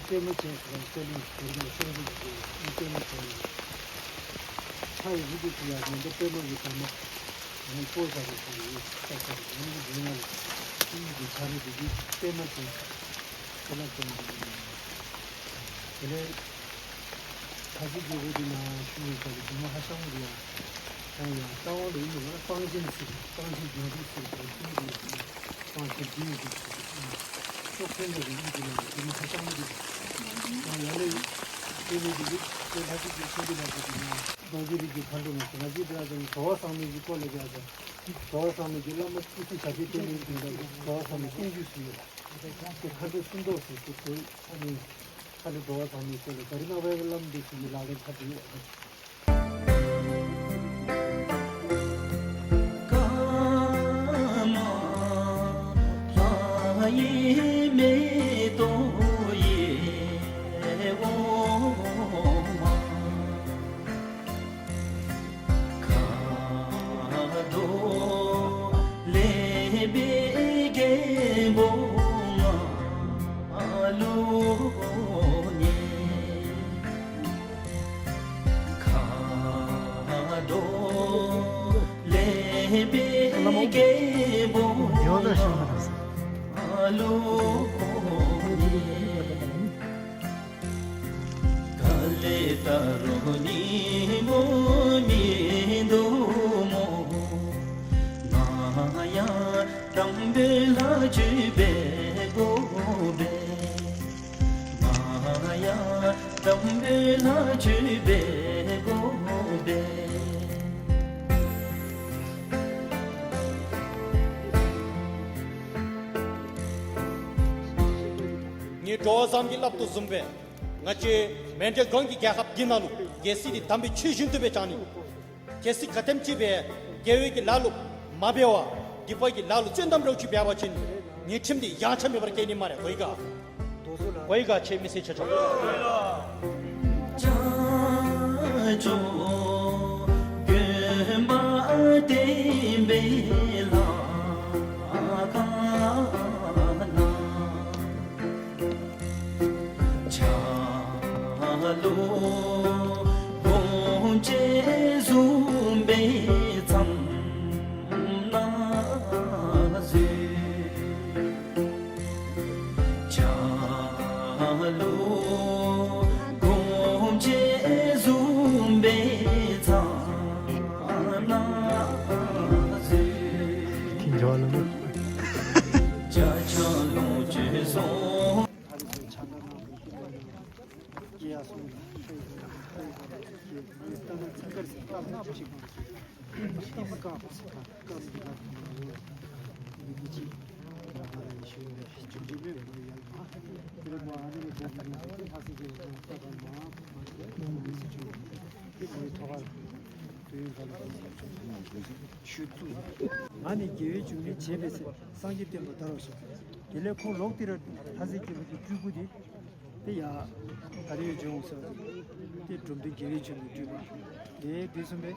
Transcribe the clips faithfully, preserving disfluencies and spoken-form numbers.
པདྨ་ཅན་ཟེར་བ་ཀོ་ལི་ག་རི་ན་སེང་གེ་གི་པདྨ་ཅན་ཨིན། ཕྱག་ཡི་གུ་འདི་ཚུ་ཡང་མེ་མདའ་པདྨ་གི་འདབ་མ་ཨ་ནི་སྤོ་བཞག་པ་ཅིན་ཡོད་ས་ས་རེ་ཨ་ནི་གི་འདི་ནང་ལུ་ཨིན་གྱི་ཕྱག་རེ་འདི་གིས་པདྨ་ཅན་ཟེར་ཁོ་ལ་ཅན་ཨིན། དེ་ལས་ལྷ་སྲས་རྒྱལ་པོ་འདི་ནཱ་བཞུགས་ཡོད་ས་ལུ་གདུང་ཧ་ཤང་འདི་ཡང་ཁོང་ཡང་རྩ་བ་ལས་ཨིན་ན་སྤང་ཆེན་ཟེར་སྤང་ཆེན་རྒྱན་ཟེར་ཟེར་ཁོང་ཨིན་གྱི་སྤང་ཆེན་རྒྱན་ཟེར་ཟེར་ཨིན། སོག་ཕན་ལས་ཨིན་གྱི་ལས་གདུང་ཧ་ཤང་འདི་ཁོང་ཡང་ལས་དེ་ལས་འདི་གིས་ལྷ་སྲས་ཀྱི་ཆོས་འདི་ལ་འདི་གིས་ནཱ་རྡོ་རྗེ་རིགས་ཀྱི་མཁའ་འགྲོ་མ་ཟེར་ང་བཅས་འབད་བ་ཅིན་དྲོ་པ་བཟང་མོ་གི་སྐོར་ལས་འབད་བ་ཅིན་དྲོ་པ་བཟང་མོ་གི་བླ་མ་སྐུ་ཚེ་ཞབས་པད་བརྟན་པའི་དོན་དག་གིས་དྲོ་པ་བཟང་མོ་སྟོང་མཇུག་ཟེར་ཡོད་ལགས། ཏེ་མཁའ་འགྲོ་སུམ་མདོ་ཟེར་ཏེ་ཁོ་ཨ་ནི་ཁ་ལས་དྲོ་པ་བཟང་མོའི་སྐོར་ལས་ག་རི་ན་བའི་བླམ་འདི་ཚུ་གི་ལག་ལེན་ཁ་ཏེ་ཡོད་ལགས། ངེའི་དྲོ་པ་བཟང་མོ་གིས་སླབ་དོ་བཟུམ་སྦེ་ང་བཅས་མཎྜལ་སྒང་གི་རྒྱལ་ཁབ་འདི་ནང་ལུ་རྒྱལ་སྲིད་འདི་དམ་པའི་ཆོས་བཞིན་དུ་སྦེ་བྱང་ནི། གལ་སྲིད་ག་དེམ་ཅིག་སྦེ་དགེ་བའི་གི་ལཱ་ལུ་མ་འབད་བར་སྡིག་པའི་གི་ལཱ་ལུ་བརྩོན་དམ་རོགས་ཅིག་འབད་བ་ཅིན་ངེའི་ཁྲིམས་འདི་ཡང་ཆ་མེད་པར་སྐྱེ་ནི་སྨ་རེ། གོ་ཡི་ག། གོ་ཡི་ག་ཁྱེད་མི་སེར་ཆ་ཁྱབ། ཨ་ནི་དགེ་བའི་བཅུད་ལེན་བྱས་པས་ཟེར་སངས་རྒྱས་བསྟན་པ་དར་བར་གསུངས། དེ་ལས་ཁོང་ལོག་སྟེ་ར་ལྷ་སྲས་སྐྱེས་བུ་གི་སྤྲུལ་སྐུ་དེ་ཏེ་ཡ་ད་རེས་འབྱོན་སོ། ཏེ་འབྲོམ་སྟོན་དགེ་བའི་བཅུད་ལེན་སྤྲུལ་པ་དེ་དེ་གསུངས་པས།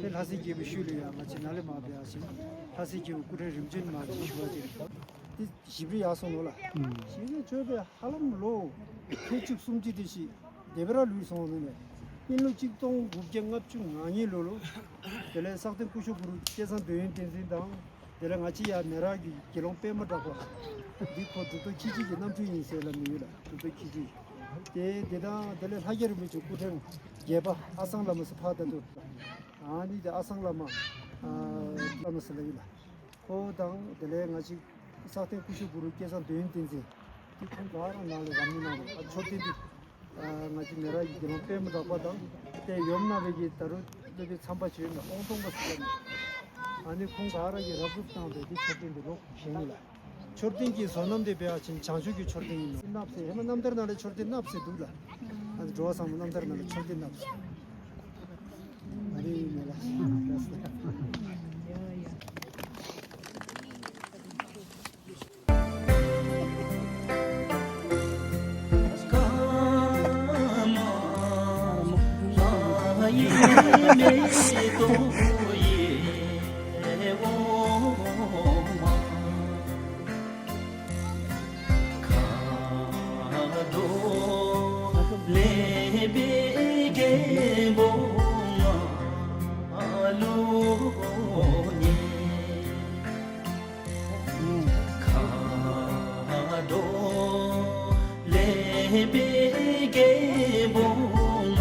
ཏེ་ལྷ་སྲས་སྐྱེས་བུ་ཤུལ་ལས་ཡ་ང་བཅས་ནཱ་ལས་མར་འབད་བ་ཅིན་ལྷ་སྲས་སྐྱེས་བུ་སྐུ་ཕྲེང་རིམ་བྱོན་མར་ཞུ་བ་ཅིན་ཏེ་ཞིབ་རི་ཡར་སོང་ནུག་ལགས། ཞིབ་རི་བྱོན་པས་ཧ་ལམ་ལོ་ཁལ་གཅིག་གསུམ་ཅིག་དེ་ཅིག་དེ་སྦེ་ར་ལུས་སོང་ནུག་ལགས། ཨིན་ལོ་གཅིག་སྟོང་དགུ་བརྒྱ་ལྔ་བཅུ་ང་གཉིས་ལོ་ལུ་དེ་ལས་སག་སྟེང་སྐུ་ཞབས་གུ་རུ་སྐལ་བཟང་འདོད་ཡོན་བསྟན་འཛིན་དང་དེ་ལས་ང་བཅས་ཡ་མེ་རག་གི་དགེ་སློང་པདྨ་གྲགས་པ་འདི་ཁོ་གྲུབ་ཐོབ་ཁྱི་སྤྱི་གི་རྣམ་སྤྲུལ་ཨིན་ཟེར་སླབ་ནི་ཡོད་ལགས། གྲུབ་ཐོབ་ཁྱི་སྤྱི་ཏེ་དེ་དང་དེ་ལས་ལྷ་རྒྱལ་རིན་པོ་ཆེ་སྐུ་ཕྲེང་བརྒྱད་པ་ཨ་སང་བླ་མ་ཟེར་ཕར་ད་དུ་ཨ་ནི་དེ་ཨ་སང་བླ་མ་ཨ་བླ་མ་ཟེར་སླབ་ཨིན་ལགས། ཁོ་དང་དེ་ལས་ང་བཅས་སག་སྟེང་སྐུ་ཞབས་གུ་རུ་སྐལ་བཟང་འདོད་ཡོན་བསྟན་འཛིན་དེ་ཁོང་ག་ར་ནཱ་ལས་རམ་ནི་ནང་ལུ་ཨ་མཆོད་རྟེན་འདི་ཨ་ང་བཅས་མེ་རག་གི་དགེ་སློང་པདྨ་གྲགས་པ་དང་ཏེ་ཡོམ་ནང་པའི་གི་ད་རུང་སློབ་དཔོན་མཚམས་པ་ཅིག་ཡོད་ན་དབང་སྟོང་པ་ཟེར་སླབ་ཨིན། ཨ་ནི་ཁོང་ག་ར་གིས་རབ་རུབ་བཏང་སྟེ་འདི་མཆོད་རྟེན་འདི་ལོག་བཞེངས་ནི་ལགས། མཆོད་རྟེན་གྱི་བཟོ་རྣམ་དེ་འབད་བ་ཅིན་བྱང་ཆུབ་ཀྱི་མཆོད་རྟེན་ཨིན་ནོ། གནགཔོ་ཟེར་ཧེ་མ་རྣམ་ཐར་ནང་ལས་མཆོད་རྟེན་གནགཔོ་ཟེར་འདུག་ལགས། ཨ་ནི་འགྲོ་བ་བཟང་པོ་རྣམ་ཐར་ནང་ལས་མཆོད་རྟེན་གནགཔོ་ཟེར། ཨ་ནི་མེ་ལགས། ལེགས་པའི་རྒྱལ་པོ་ང་ལུ་ཉེ། མཁའ་འགྲོ་ལེགས་པའི་རྒྱལ་པོ་ང་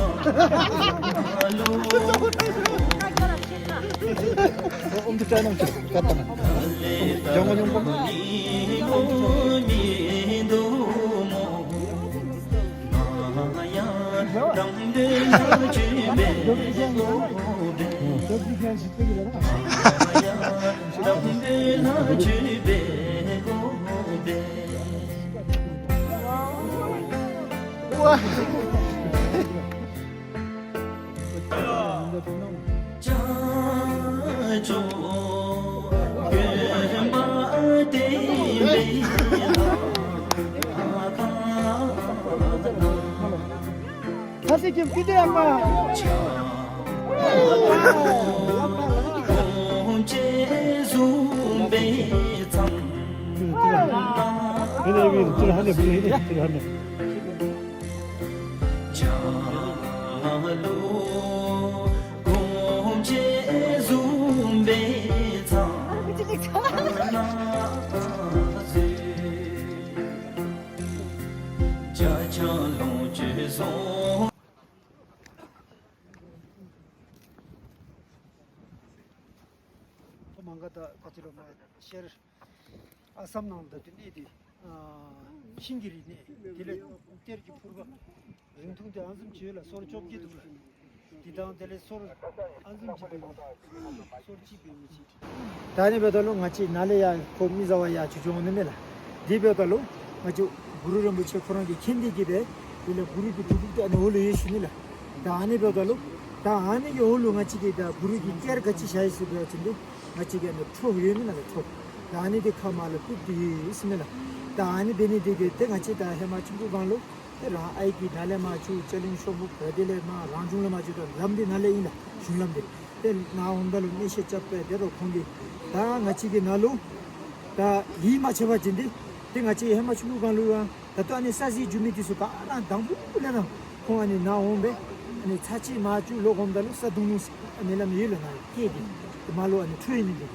ལུ་ཉེ། མང་ག་ད་ག་ཅི་ལོ་མ་ཤར་ཨ་སམ་ནང་ད་དུ་གནས་ཏེ་ཨ་ཤིང་གི་རི་གནས་དེ་ལས་གཏེར་གྱི་ཕུར་པ་རིང་ཐུང་དེ་ཨ་ནེམ་ཅིག་ཡོད་ལགས། སོར་བཅོ་བརྒྱད་འདུག་ལགས། དེ་དང་དེ་ལས་སོར་ཨ་ནེམ་ཅིག་འབད་མི་སོར་གཅིག་འབད་མི་ཅིག། ད་ཨ་ནི་འབདཝ་ད་ལུ་ང་བཅས་ནཱ་ལས་ཡར་ཁོ་མི་བཟའ་བར་ཡར་ཅིག་འགྱོ་འོང་ནི་མས་ལགས། དེ་འབདཝ་ད་ལུ་ང་བཅས་གུ་རུ་རིན་པོ་ཆེ་ཁོ་ར་གིས་མཁྱེན་ཏེ་གིས་སྦེ་དེ་ལས་གུ་རུ་གི་སྒྲུབ་ཕུག་དེ་ཨ་ནི་འོག་ལུ་ཡོད་ཞུ་ནི་ལགས། ད་ཨ་ནི་འབདཝ་ད་ལུ་ད་ཨ་ནི་གི་འོག་ལུ་ང་བཅས་ཀྱིས་ད་གུ་རུ་གི་གཏེར་ག་ཅི་བཞག་ཡི་ཟེར་བ་ཅིན་འདི་ང་བཅས་ཀྱི་ཨ་ནི་ཁྲོ་ཡོད་མི་ནང་ལས་ཁྲོ། ད་ཨ་ནི་འདི་ཁ་མར་ལུ་བཀུག་སྟེ་ཡོད་ཟེར་མས་ལགས། ད་ཨ་ནི་འབད་ནི་འདི་གིས་ཏེ་ང་བཅས་ད་ཧེ་མ་ཆུང་ཀུ་སྒང་ལུ་ཏེ་རང་ཨའི་གིས་ནཱ་ལས་མར་ཚུར་ཅ་ལིང་ཤོག་བུ་བར་དེ་ལས་མར་རང་བྱུང་ལས་མར་ཚུར་ད་ལམ་འདི་ནཱ་ལས་ཨིན་ལགས། གཞུང་ལམ་འདི་ཏེ་ནཱ་འོངམ་ད་ལུ་གནས་བཤད་རྐྱབ་སྦེ་དེ་རུ་ཁོང་གིས་ད་ང་བཅས་ཀྱི་ནང་ལུ་ད་ཡིད་མ་ཆེས་པ་ཅིན་འདི་ཏེ་ང་བཅས་ཧེ་མ་ཆུང་ཀུ་སྒང་ལུ་ཡང་ད་ལྟོ་ཨ་ནི་ས་གཟིགས་འགྱོ་མི་འདི་ཚུ་ག་ར་དང་པ་ལས་ར་ཁོང་ཨ་ནི་ནཱ་འོང་སྦེ་ཨ་ནི་ཚར་གཅིག་མར་ཚུར་ལོག་འོངམ་ད་ལུ་ས་དུང་ནུ་ཨ་ནི་ལམ་ཡོད་ལགས། ནཱ་སྐེད་འདི་མར་ལུ་ཨ་ནི་ཁྲོ་ཡི་ནི་འདི་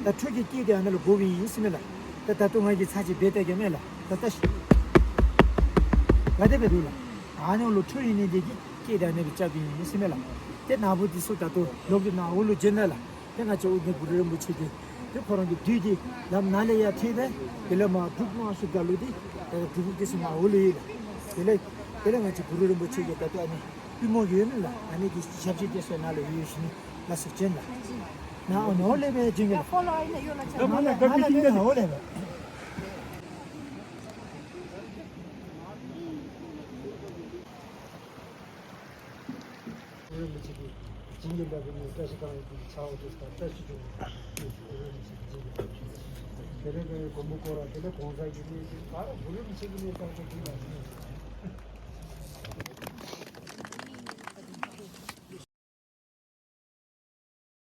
ད་ཁྲོ་གི་སྐེད་འདི་ཨ་ནཱ་ལུ་དགོ་པའི་ཨིན་ཟེར་མས་ལགས། ད་ད་ལྟོ་ང་གིས་ཚར་གཅིག་འབད་བལྟ་གེ་མས་ལགས། ད་ལྟ་ཤི་ག་དེ་སྦེ་འདུག་ལགས། ཨ་ནི་འོག་ལུ་ཁྲོ་ཡི་ནི་འདི་གིས་སྐེད་འདི་ཨ་ནི་སྦེ་རྐྱབ་ཨིན་ཟེར་མས་ལགས། ཏེ་ནཱ་བུ་འདི་ཚུ་ད་ལྟོ་ལོག་སྟེ་ནཱ་འོག་ལུ་བྱོན་ནུག་ལགས། ཏེ་ང་བཅས་ཨོ་རྒྱན་གུ་རུ་རིན་པོ་ཆེ་གིས་ཏེ་ཁོ་ར་གི་བདུད་འདི་ལམ་ནཱ་ལས་ཡར་ཐལ་སྦེ་དེ་ལས་མར་འབྲུག་ནང་ཞུགས་ད་ལུ་འདི་ད་སྒྲུབ་ཕུག་འདི་ཚུ་མར་འོག་ལུ་ཡོད་ལགས། དེ་ལས་དེ་ལས་ང་བཅས་གུ་རུ་རིན་པོ་ཆེ་གི་ད་ལྟོ་ཨ་ནི་པུས་མོ་གི་ཡོད་ནི་ལགས། ཨ་ནི་གི་ཞབས་རྗེས་འདི་ཚུ་ནཱ་ལུ་ཡོད་ཞུ་ནི། ལགས་སོ་བྱོན་ལགས། ནཱ་འོག་ནཱ་འོག་ལས་སྦེ་བྱོན་གེ་ལགས། ནཱ་ལས་ནཱ་ལས་སྦེ་ནཱ་འོག་ལས་སྦེ། གུ་རུ་རིན་པོ་ཆེ་གིས་བྱིན་གྱིས་བརླབས་པའི་བཀྲ་ཤིས་སྒང་གི་ཆརཔ་འདི་ཚུ་བཀྲ་ཤིས་འབྱུང་བ་གུ་རུ་རིན་པོ་ཆེ་གིས་བྱིན་གྱིས་བརླབས། དེ་ལས་ཀྱི་མགོན་པོ་སྐོར་ར་དེ་ལས་གོང་ས་གི་གནས་ཚུལ་ག་ར་གུ་རུ་རིན་པོ་ཆེ་གི་གནས་ཚུལ་ག་ར་ཐོན་ཡར་སོང་ནུག།